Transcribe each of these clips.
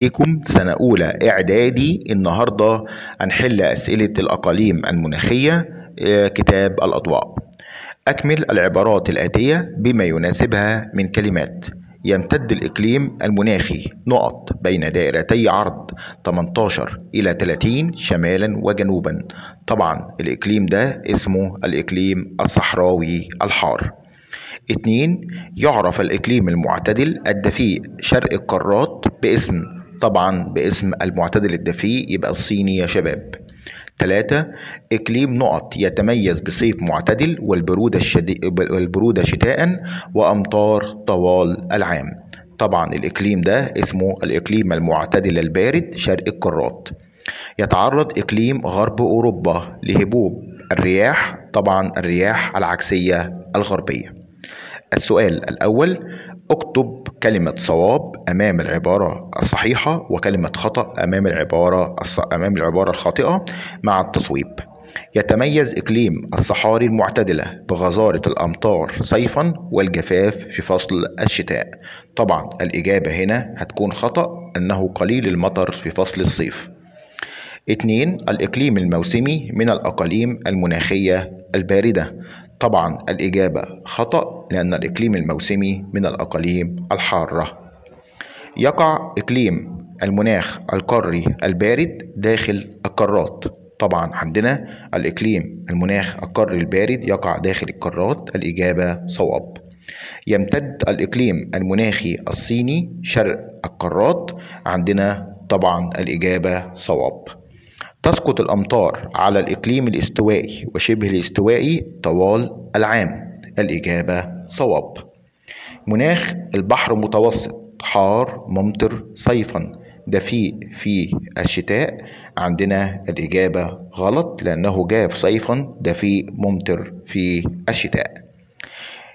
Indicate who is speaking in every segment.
Speaker 1: عليكم سنة أولى إعدادي. النهاردة هنحل أسئلة الأقاليم المناخية، كتاب الأضواء. أكمل العبارات الآتية بما يناسبها من كلمات. يمتد الإقليم المناخي نقط بين دائرتي عرض 18 إلى 30 شمالا وجنوبا. طبعا الإقليم ده اسمه الإقليم الصحراوي الحار. 2 يعرف الإقليم المعتدل الدفيء شرق القارات باسم، طبعا باسم المعتدل الدفيء يبقى الصيني يا شباب. 3 إقليم نقط يتميز بصيف معتدل والبرودة شتاء وأمطار طوال العام. طبعا الإقليم ده اسمه الإقليم المعتدل البارد شرق القارات. يتعرض إقليم غرب أوروبا لهبوب الرياح، طبعا الرياح العكسية الغربية. السؤال الأول: اكتب كلمة صواب أمام العبارة الصحيحة وكلمة خطأ أمام العبارة الخاطئة مع التصويب. يتميز إقليم الصحاري المعتدلة بغزارة الأمطار صيفا والجفاف في فصل الشتاء. طبعا الإجابة هنا هتكون خطأ، أنه قليل المطر في فصل الصيف. 2 الإقليم الموسمي من الأقاليم المناخية الباردة. طبعا الإجابة خطأ، لأن الإقليم الموسمي من الأقاليم الحارة. يقع إقليم المناخ القاري البارد داخل القارات. طبعا عندنا الإقليم المناخ القاري البارد يقع داخل القارات، الإجابة صواب. يمتد الإقليم المناخي الصيني شرق القارات، عندنا طبعا الإجابة صواب. تسقط الأمطار على الإقليم الاستوائي وشبه الاستوائي طوال العام، الإجابة صواب. مناخ البحر المتوسط حار ممطر صيفا دفيء في الشتاء، عندنا الإجابة غلط، لأنه جاف صيفا دفيء ممطر في الشتاء.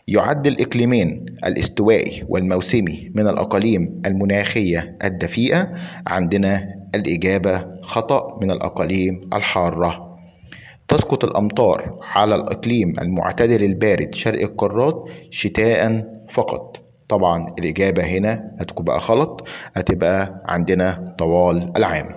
Speaker 1: يعد الإقليمين الاستوائي والموسمي من الأقاليم المناخية الدفيئة، عندنا الإجابة خطأ، من الأقاليم الحارة. تسقط الأمطار على الإقليم المعتدل البارد شرق القارات شتاء فقط. طبعا الإجابة هنا هتبقى غلط، هتبقى عندنا طوال العام.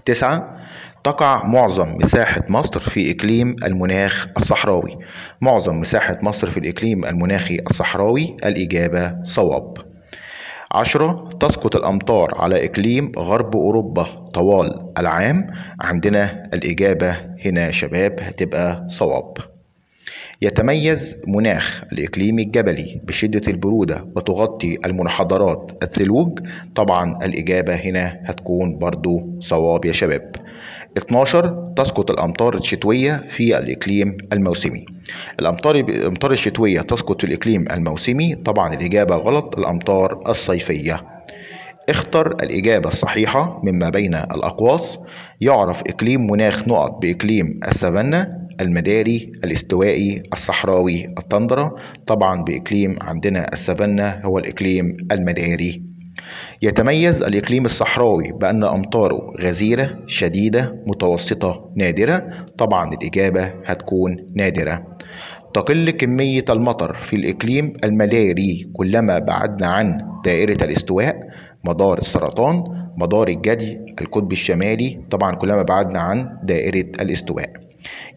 Speaker 1: 9 تقع معظم مساحة مصر في إقليم المناخ الصحراوي. معظم مساحة مصر في الإقليم المناخي الصحراوي، الإجابة صواب. 10 تسقط الأمطار على إقليم غرب أوروبا طوال العام، عندنا الإجابة هنا يا شباب هتبقى صواب. يتميز مناخ الإقليم الجبلي بشدة البرودة وتغطي المنحدرات الثلوج، طبعا الإجابة هنا هتكون برضو صواب يا شباب. 12 تسقط الأمطار الشتوية في الإقليم الموسمي. الأمطار الشتوية تسقط في الإقليم الموسمي، طبعا الإجابة غلط، الأمطار الصيفية. اختر الإجابة الصحيحة مما بين الأقواس. يعرف إقليم مناخ نقط بإقليم السافانا، المداري، الاستوائي، الصحراوي، التندرة. طبعا بإقليم عندنا السافانا هو الإقليم المداري. يتميز الإقليم الصحراوي بأن أمطاره غزيرة شديدة متوسطة نادرة، طبعا الإجابة هتكون نادرة. تقل كمية المطر في الإقليم المداري كلما بعدنا عن دائرة الاستواء، مدار السرطان، مدار الجدي، القطب الشمالي، طبعا كلما بعدنا عن دائرة الاستواء.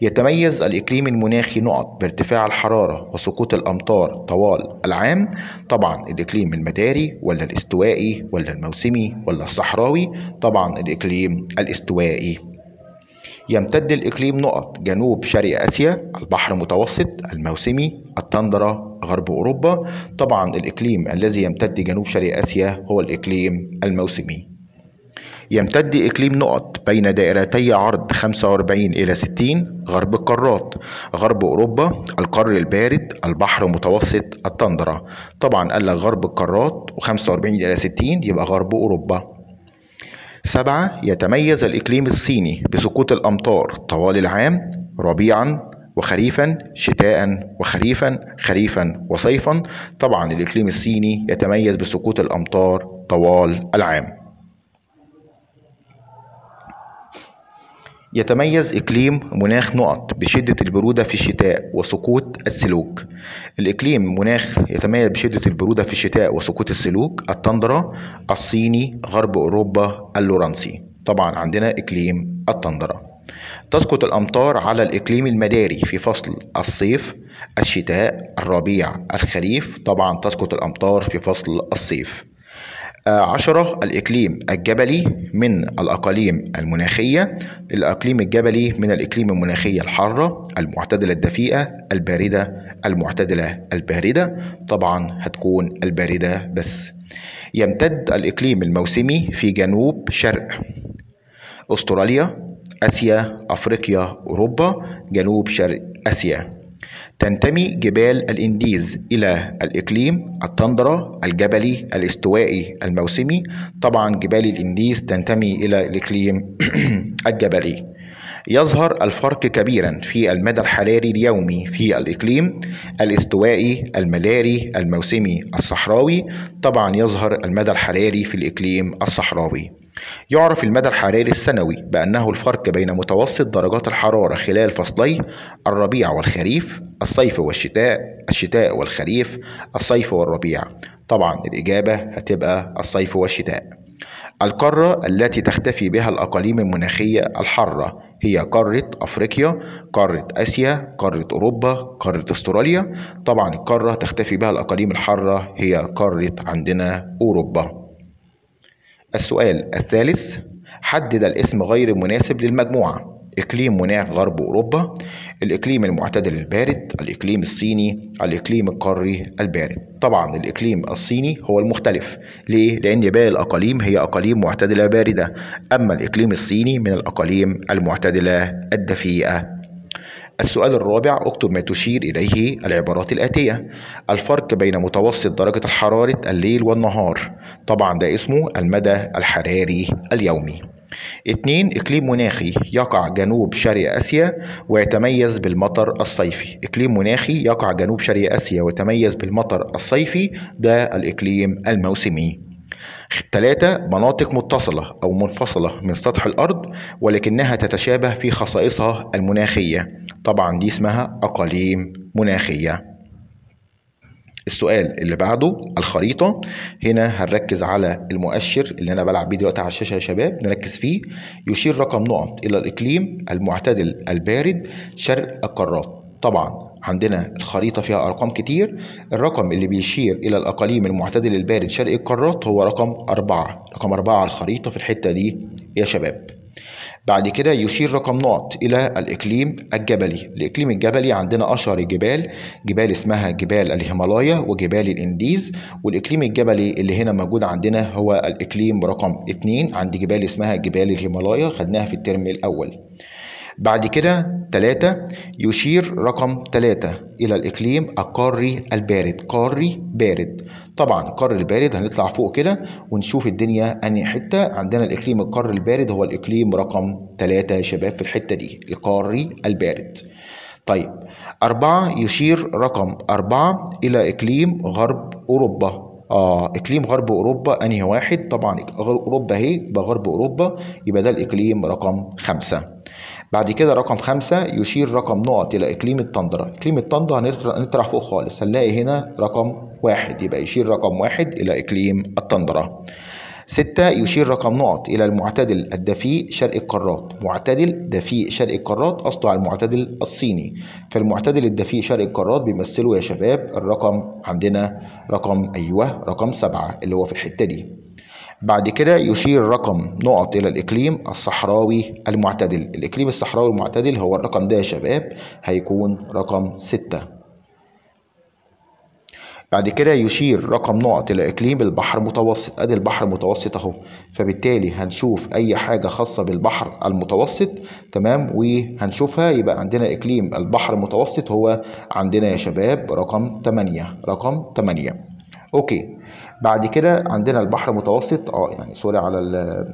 Speaker 1: يتميز الإقليم المناخي نقط بارتفاع الحرارة وسقوط الأمطار طوال العام، طبعا الإقليم المداري ولا الاستوائي ولا الموسمي ولا الصحراوي، طبعا الإقليم الاستوائي. يمتد الإقليم نقط جنوب شرق آسيا، البحر المتوسط، الموسمي، التندرة، غرب أوروبا، طبعا الإقليم الذي يمتد جنوب شرق آسيا هو الإقليم الموسمي. يمتد إقليم نقط بين دائرتي عرض 45 إلى 60 غرب القارات، غرب أوروبا، القار البارد، البحر المتوسط، التندرة. طبعا قال لك غرب القارات و45 إلى 60 يبقى غرب أوروبا. 7 يتميز الإقليم الصيني بسقوط الأمطار طوال العام، ربيعا وخريفا، شتاء وخريفا، خريفا وصيفا. طبعا الإقليم الصيني يتميز بسقوط الأمطار طوال العام. يتميز إقليم مناخ نقط بشدة البرودة في الشتاء وسقوط الثلوج. الإقليم مناخ يتميز بشدة البرودة في الشتاء وسقوط الثلوج: التندرة، الصيني، غرب أوروبا، اللورنسي. طبعا عندنا إقليم التندرة. تسقط الأمطار على الإقليم المداري في فصل الصيف، الشتاء، الربيع، الخريف. طبعا تسقط الأمطار في فصل الصيف. 10 الإقليم الجبلي من الأقاليم المناخية. الإقليم الجبلي من الإقليم المناخية الحارة، المعتدلة الدفيئة، الباردة، المعتدلة الباردة. طبعا هتكون الباردة بس. يمتد الإقليم الموسمي في جنوب شرق أستراليا، آسيا، أفريقيا، أوروبا، جنوب شرق آسيا. تنتمي جبال الإنديز إلى الإقليم التندرة، الجبلي، الاستوائي، الموسمي. طبعا جبال الإنديز تنتمي إلى الإقليم الجبلي. يظهر الفرق كبيرا في المدى الحراري اليومي في الإقليم الاستوائي، المداري، الموسمي، الصحراوي. طبعا يظهر المدى الحراري في الإقليم الصحراوي. يعرف المدى الحراري السنوي بأنه الفرق بين متوسط درجات الحرارة خلال فصلي الربيع والخريف، الصيف والشتاء، الشتاء والخريف، الصيف والربيع. طبعا الإجابة هتبقى الصيف والشتاء. القارة التي تختفي بها الأقاليم المناخية الحارة هي قارة أفريقيا، قارة آسيا، قارة أوروبا، قارة أستراليا. طبعا القارة تختفي بها الأقاليم الحارة هي قارة عندنا أوروبا. السؤال الثالث: حدد الاسم غير المناسب للمجموعة: إقليم مناخ غرب أوروبا، الإقليم المعتدل البارد، الإقليم الصيني، الإقليم القاري البارد. طبعا الإقليم الصيني هو المختلف. ليه؟ لأن باقي الأقاليم هي أقاليم معتدلة باردة، أما الإقليم الصيني من الأقاليم المعتدلة الدفيئة. السؤال الرابع: اكتب ما تشير إليه العبارات الآتية. الفرق بين متوسط درجة الحرارة الليل والنهار. طبعا ده اسمه المدى الحراري اليومي. 2 إقليم مناخي يقع جنوب شرق آسيا ويتميز بالمطر الصيفي. إقليم مناخي يقع جنوب شرق آسيا ويتميز بالمطر الصيفي، ده الإقليم الموسمي. 3 مناطق متصلة أو منفصلة من سطح الأرض ولكنها تتشابه في خصائصها المناخية. طبعا دي اسمها أقاليم مناخية. السؤال اللي بعده الخريطة. هنا هنركز على المؤشر اللي أنا بلعب بيه دلوقتي على الشاشة يا شباب، نركز فيه. يشير رقم نقط إلى الإقليم المعتدل البارد شرق القارات. طبعا عندنا الخريطة فيها أرقام كتير، الرقم اللي بيشير إلى الأقاليم المعتدل البارد شرق القارات هو رقم 4، رقم 4 على الخريطة في الحتة دي يا شباب. بعد كده يشير رقم نقط إلى الإقليم الجبلي. الإقليم الجبلي عندنا أشهر الجبال، جبال اسمها جبال الهيمالايا وجبال الإنديز، والإقليم الجبلي اللي هنا موجود عندنا هو الإقليم رقم 2 عند جبال اسمها جبال الهيمالايا، خدناها في الترم الأول. بعد كده 3 يشير رقم 3 إلى الإقليم القاري البارد. قاري بارد، طبعا القاري البارد هنطلع فوق كده ونشوف الدنيا أنهي حتة. عندنا الإقليم القاري البارد هو الإقليم رقم 3 يا شباب في الحتة دي، القاري البارد. طيب 4 يشير رقم 4 إلى إقليم غرب أوروبا. إقليم غرب أوروبا أنهي واحد؟ طبعا أوروبا أهي، يبقى غرب أوروبا، يبقى ده الإقليم رقم 5. بعد كده رقم 5 يشير رقم نقط إلى إقليم التندرة. إقليم التندرة هنطرح فوق خالص، هنلاقي هنا رقم 1، يبقى يشير رقم 1 إلى إقليم التندرة. 6 يشير رقم نقط إلى المعتدل الدفيء شرق القارات. معتدل دفيء شرق القارات أصله على المعتدل الصيني، فالمعتدل الدفيء شرق القارات بيمثله يا شباب الرقم عندنا رقم رقم 7 اللي هو في الحتة دي. بعد كده يشير رقم نقط إلى الإقليم الصحراوي المعتدل. الإقليم الصحراوي المعتدل هو الرقم ده يا شباب، هيكون رقم 6. بعد كده يشير رقم نقط إلى إقليم البحر المتوسط. أدي البحر المتوسط أهو، فبالتالي هنشوف أي حاجة خاصة بالبحر المتوسط، تمام، وهنشوفها. يبقى عندنا إقليم البحر المتوسط هو عندنا يا شباب رقم 8، رقم 8. okay. بعد كده عندنا البحر المتوسط، يعني sorry على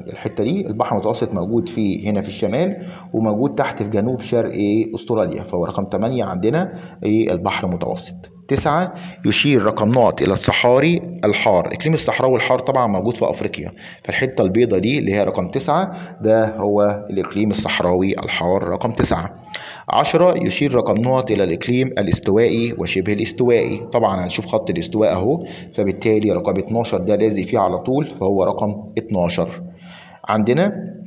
Speaker 1: الحتة دي، البحر المتوسط موجود في هنا في الشمال وموجود تحت في جنوب شرق استراليا، فهو رقم 8 عندنا البحر المتوسط. 9 يشير رقم نقط إلى الصحاري الحار. إقليم الصحراوي الحار طبعا موجود في أفريقيا، فالحتة البيضة دي اللي هي رقم 9 ده هو الإقليم الصحراوي الحار رقم 9. 10 يشير رقم نقط إلى الإقليم الاستوائي وشبه الاستوائي. طبعا هنشوف خط الاستواء أهو، فبالتالي رقم 12 ده لازق فيه على طول، فهو رقم 12. عندنا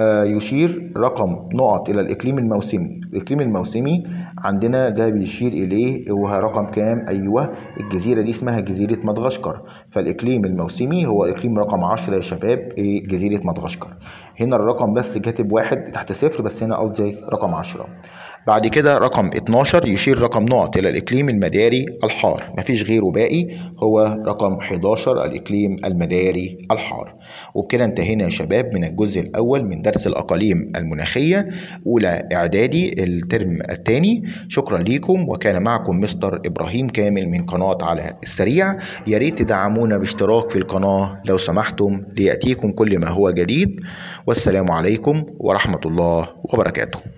Speaker 1: يشير رقم نقط إلى الإقليم الموسمي. الإقليم الموسمي عندنا ده بيشير إليه وهو رقم كام؟ أيوه الجزيرة دي اسمها جزيرة مدغشقر، فالإقليم الموسمي هو الإقليم رقم 10 يا شباب، إيه؟ جزيرة مدغشقر. هنا الرقم بس كاتب 1 تحت 0، بس هنا قصدي رقم 10. بعد كده رقم 12 يشير رقم نقط إلى الإقليم المداري الحار، مفيش غيره باقي، هو رقم 11 الإقليم المداري الحار. وبكده انتهينا يا شباب من الجزء الأول من درس الأقاليم المناخية أولى إعدادي الترم الثاني. شكرا لكم، وكان معكم مستر إبراهيم كامل من قناة على السريع. يا ريت تدعمونا باشتراك في القناة لو سمحتم ليأتيكم كل ما هو جديد. والسلام عليكم ورحمة الله وبركاته.